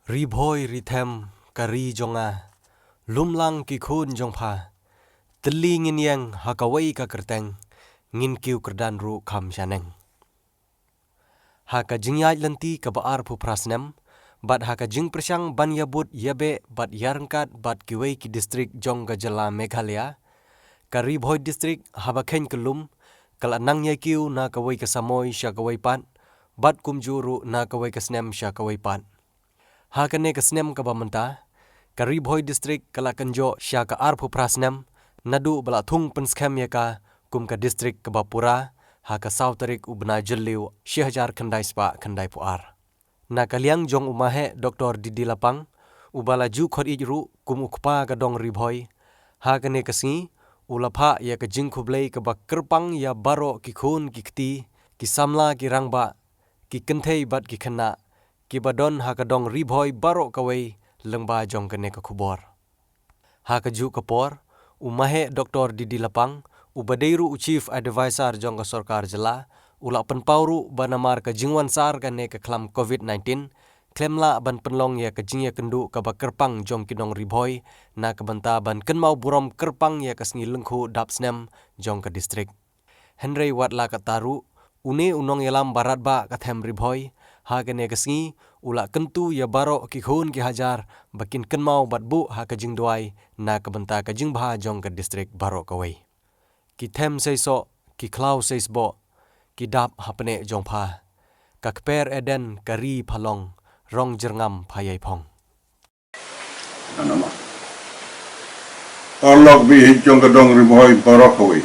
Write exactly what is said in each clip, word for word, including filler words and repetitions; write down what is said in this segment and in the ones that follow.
Ri Bhoi ri them ka ri jong nga, lum lang ki khun jong pha, tylli ngin ïeng ha kawei ka kyrteng, ngin kiew kyrdan ruh kham shaneng. Ha ka jingïaid lynti kaba arphew phra snem, bad ha ka jingpyrshang ban ïabud ïabeh bad ïaryngkat bad kiwei ki distrik jong ka jylla Meghalaya, ka Ri Bhoi distrik haba kheiñ kyllum, ka la nang ïai kiew na kawei ka samoi sha kawei pat, bad kumjuh ruh na kawei ka snem sha kawei pat. Ha kane ka snem kaba mynta, ka Ri Bhoi distrik ka la kynjoh sha ka arphew phra snem, naduh ba la thung pynskhem ïa ka kum ka distrik kaba pura, ha ka saw tarik u bnai Jylliew, shi hajar khyndai spah khyndai phew ar. Na ka liang jong u Maheh Doktor D D Lapang, uba la ju khot ïeit ruh kum u kpa ka dong Ri Bhoi, ha kane ka sngi, u la phah ïa ka jingkhublei kaba kyrpang ïa baroh ki khun ki kti, ki samla ki rangbah, ki kynthei bad ki khynnah, kiba don ha ka dong Ri Bhoi baroh kawei lyngba jong kane ka khubor. Ha kajuh ka por, u Maheh Doktor D D Lapang, uba dei ruh u Chief Advisor jong ka sorkar jylla, u la pynpaw ruh ba namar ka jingwansar kane ka khlam covid nineteen, khlem lah ban pynlong ïa ka jingïakynduh kaba kyrpang jong ki nong Ri Bhoi, na ka bynta ban kynmaw burom kyrpang ïa ka sngi lyngkhuh dap snem jong ka distrik. Hynrei wat la katta ruh, une u nongïalam ba radbah ka them Ri Bhoi, ha kane ka sngi, u la kyntu ïa baroh ki khun ki hajar, ba kin kynmaw bad buh ha ka jingduwai, na ka bynta ka jingbha jong ka distrik baroh kawei. Ki them seisoh, ki khlaw seisboh, ki dap ha pneh jong pha. Ka kper Eden ka ri pha long, rong jyrngam pha ïai phong. Ano ma. Paralok baieit jong ka dong Ri Bhoi baroh kawei.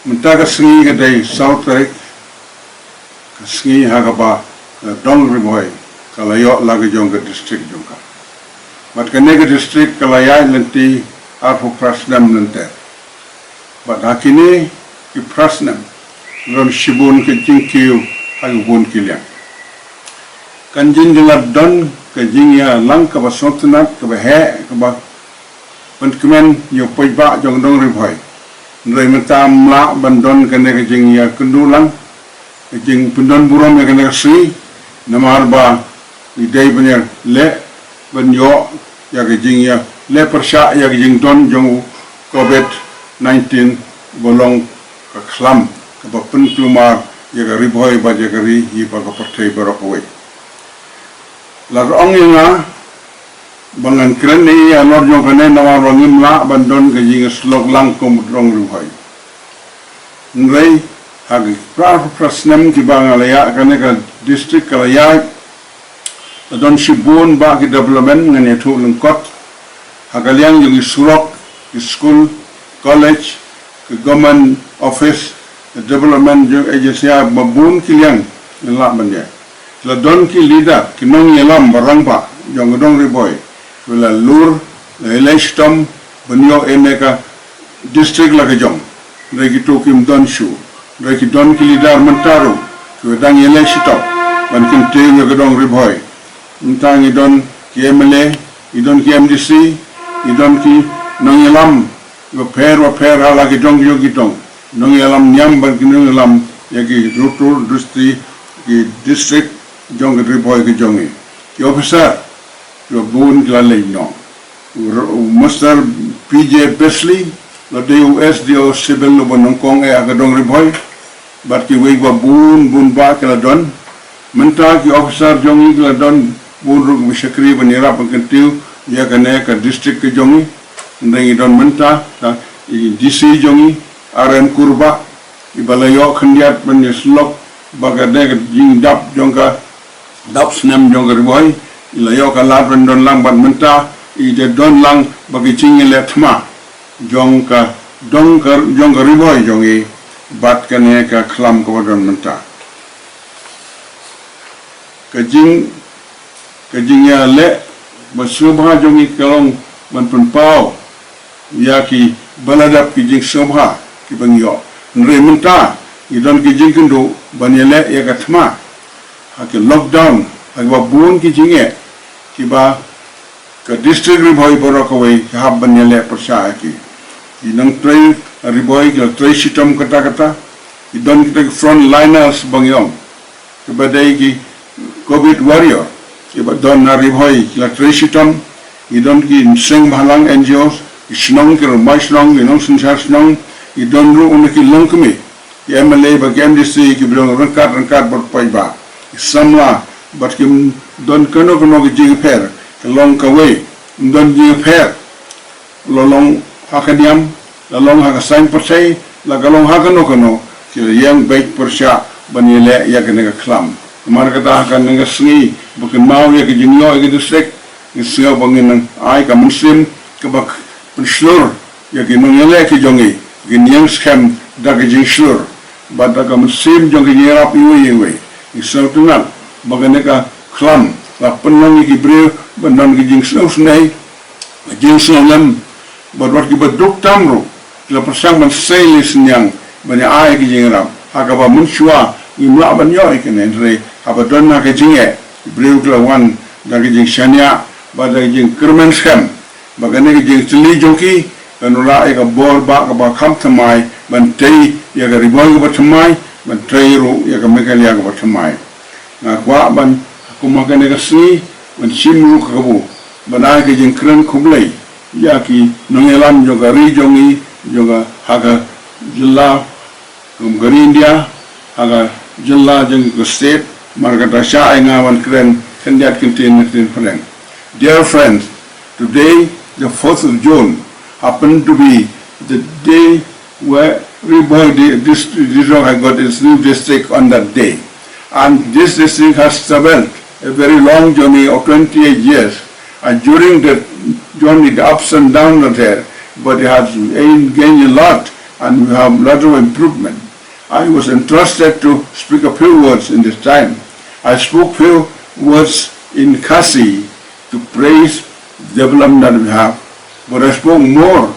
Mynta ka sngi ka dei saw tarik, ka sngi ha kaba ka dong Ri Bhoi ka la ïoh la ka jong ka distrik jong ka. Bad kane ka distrik ka la ïaid lynti arphew phra snem lynter. Bad ha kine ki phra snem, don shibun ka jingkiew ha ki bun ki liang. Kan jin jin la don ka jingïalang kaba sngewtynnat, kaba heh, kaba pynkmen ïa u paidbah jong ka dong Ri Bhoi. Hynrei mynta ym lah ban don kane ka jingïakynduh lang, ka jingpyndon burom ïa kane ka sngi, namar ba ngi dei ban ïaleh ban ïoh ïa ka jingïaleh pyrshah ïa ka jingdon jong u covid nineteen ba long ka khlam kaba pynkulmar ïa ka Ri Bhoi bad ïa ka ri hi bad ka pyrthei baroh kawei. La ong ïa nga ba ngan kren ïa halor jong kane namar ba ngim lah ban don ka jingïasyllok lang kum u dong Ri Bhoi. Hynrei ha ki phra phra snem kiba nga la ïaid kane ka distrik ka la ïaid, la don shibun bah ki development ngan ïathuh lyngkot. Ha ka liang jong ki surok, ki skul, college, ki government office, ki development jong agency, ha bun ki liang ngan lah ban ïaid. La don ki leader, ki nongïalam ba rangbah jong ka dong Ri Bhoi, ki la lur, la ïaleh shitom ban ïoh ïa kane ka distrik la ka jong. Hynrei kito kim don shuh. Hynrei ki don ki leader mynta ruh kiba dang ïaleh shitom ban kyntiew ïa ka dong Ri Bhoi. Mynta ngi don ki M L A, ngi don ki M D C, ngi don ki nongïalam bapher bapher ha la ki dong jong ki dong. Nongïalam niam bad ki nongïalam ïa ki rutur distrik, ki distrik jong ka Ri Bhoi ka jong ngi. Ki officer kiba bun ki la leit noh. U, u Mister P J Beasley, la dei u S D O Civil uba nyngkong eh ha ka dong Ri Bhoi, bad kiwei kiba bun bun bah ki la don. Mynta ki officer jong ngi ki la don bun ruh kiba shakri ban ïarap ban kyntiew ïa kane ka distrik ka jong ngi. Hynrei ngi don mynta ka, i D C jong ngi, R M Kurbah, iba la ïoh khyndiat ban ïasyllok ba kane ka jingdap jong ka dap snem jong ka Ri Bhoi, i la ïoh ka lad ban don lang bad mynta i dei don lang ba ki jingïaleh thma jong ka dong ka, jong ka Ri Bhoi jong ngi bad kane ka khlam kaba don mynta. Ka jing, ka jingïaleh ba sngewbha jong ngi ka long ban pynpaw ïa kiba la dap ki jingsngewbha kiba ngi ïoh. Hynrei mynta ngi don ki jingkynduh ban ïaleh ïa ka thma ha ki lockdown, ha kiba bun ki jingeh kiba ka distrik Ri Bhoi baroh kawei ki hap ban ïaleh pyrshah ïa ki. Ki nongtrei Ri Bhoi ki la trei shitom katta katta, ki don kita ki front liners ba ngi ong, kiba dei ki covid warrior. Kiba don na Ri Bhoi ki la trei shitom, ki don ki seng bhalang N G Os, ki shnong, ki rangbah shnong, ki nongsynshar shnong, ki don ruh na ki longkmie, ki M L A bad ki M D C, kiba don ryngkat ryngkat bad paidbah, ki samla, bad kim don kano kano ki jingpher, ka long kawei, ym don jingpher. La long ha ka niam, la long ha ka saiñ pyrthei, la ka long ha kano kano, ki la ïeng beit pyrshah ban ïaleh ïa kane ka khlam. Namar kata ha kane ka sngi ba kynmaw ïa ka jingïoh ïa ka district, ngi sngew ba ngin ai ka mynsiem kaba pynshlur ïa ki nongïaleh ki jong ngi, kin ïeng skhem da ka jingshlur bad da ka mynsiem jong ka jingïarap iwei ïa iwei. Ngi sngewtynnat ba kane ka khlam la pynlong ïa ki briew ban don ka jingsngewsynei, ka jingsngewlem, bad wat kiba duk tam ruh ki la pyrshang ban sei leh synñiang ban ïa ai ka jingïarap. Ha kaba mynshuwa ngim lah ban ïoh ïa kane, hynrei haba don ha ka jingeh, ki briew ki la wan da ka jingshaniah bad da ka jingkyrmen skhem. Ba kane ka jingtylli jong ki kan wanrah ïa ka bor ba kaba kham thymmai ban tei ïa ka Ri Bhoi kaba thymmai, ban tei ruh ïa ka Meghalaya kaba thymmai. Nga kwah ban, kum ha kane ka sngi, ban shim ruh ka kabu ban ai ka jingkren khublei ïa ki nongïalam jong ka ri jong ngi, jong ka, ha ka jylla, kum ka ri India, ha ka jylla jong ka state. Namar kata shah ai nga ban kren khyndiat kyntien, kyntien phareng. Dear friends, today, the fourth of June, happened to be the day where Ri Bhoi di-, dis-, District had got its new district on that day. And this district has traveled a very long journey of twenty-eight years. And during the journey, the ups and downs are there, but it has gained, gained a lot, and we have a lot of improvement. I was entrusted to speak a few words in this time. I spoke few words in Khasi to praise development that we have, but I spoke more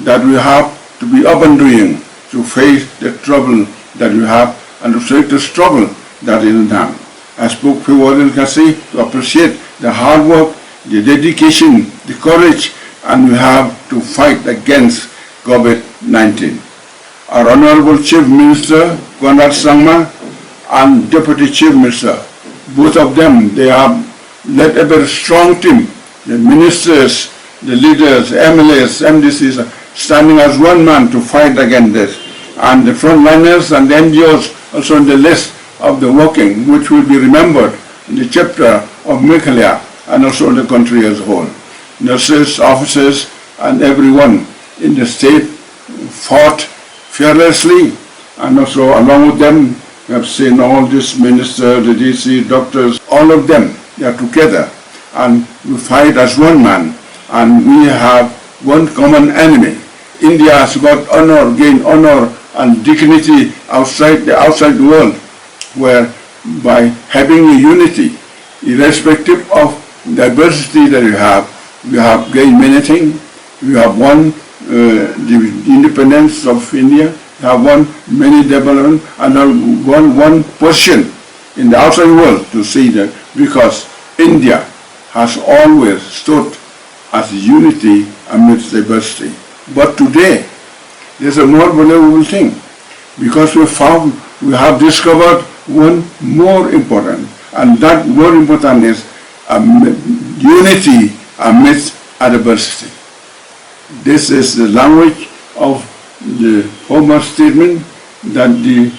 that we have to be open doing to face the trouble that we have and to face the struggle that is in hand. I spoke few words in Khasi to appreciate the hard work, the dedication, the courage, and we have to fight against COVID nineteen. Our Honorable Chief Minister Conrad Sangma and Deputy Chief Minister, both of them, they have led a very strong team. The ministers, the leaders, M L As, M D Cs are standing as one man to fight against this. And the frontliners and the N G Os also on the list of the working, which will be remembered in the chapter of Meghalaya and also in the country as a whole. Nurses, officers, and everyone in the state fought fearlessly, and also along with them, we have seen all these ministers, the D C, doctors, all of them, they are together, and we fight as one man, and we have one common enemy. India has got honor, gained honor and dignity outside the outside world, where by having a unity, irrespective of diversity that you have, you have gained many things. You have won uh, the independence of India, you have won many development, and have won one position in the outside world to see that, because India has always stood as unity amidst diversity. But today, there's a more valuable thing, because we found, we have discovered one more important, and that more important is, um, unity amidst adversity. This is the language of the former statement that the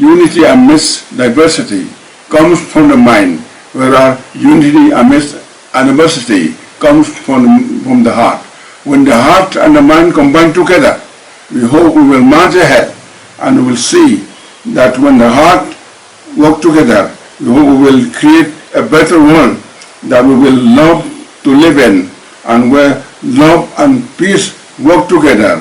unity amidst diversity comes from the mind, whereas unity amidst adversity comes from, from the heart. When the heart and the mind combine together, we hope we will march ahead and we will see that when the heart work together, we hope we will create a better world that we will love to live in, and where love and peace work together,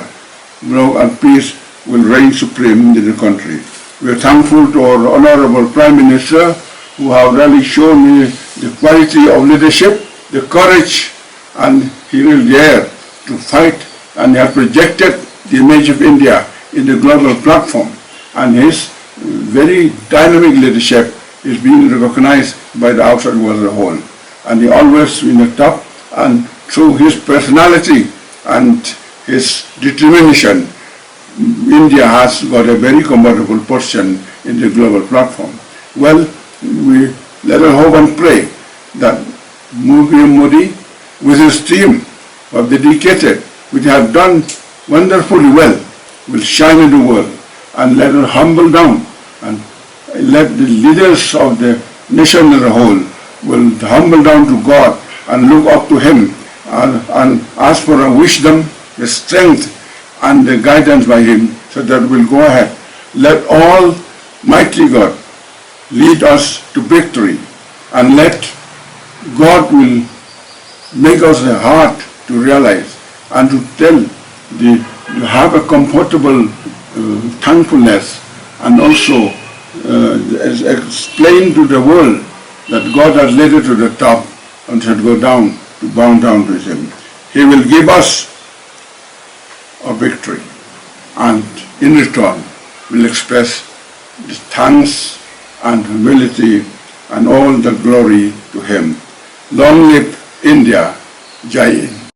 love and peace will reign supreme in the country. We are thankful to our Honorable Prime Minister, who have really shown me the quality of leadership, the courage, and he will dare to fight, and he has projected the image of India in the global platform, and his very dynamic leadership is being recognized by the outside world as a whole. And he always in the top, and through his personality and his determination, India has got a very comfortable position in the global platform. Well, we let us hope and pray that Modi with his team who have dedicated, which have done wonderfully well, will shine in the world. And let us humble down and let the leaders of the nation as a whole will humble down to God and look up to Him and, and ask for a wisdom, the strength, and the guidance by Him so that we'll go ahead. Let Almighty God lead us to victory and let God will make us a heart to realize and to tell the, to have a comfortable uh, thankfulness and also uh, explain to the world that God has led it to the top and should go down to bow down to Him. He will give us a victory, and in return, will express the thanks and humility and all the glory to Him. Long live India! Jai Hind.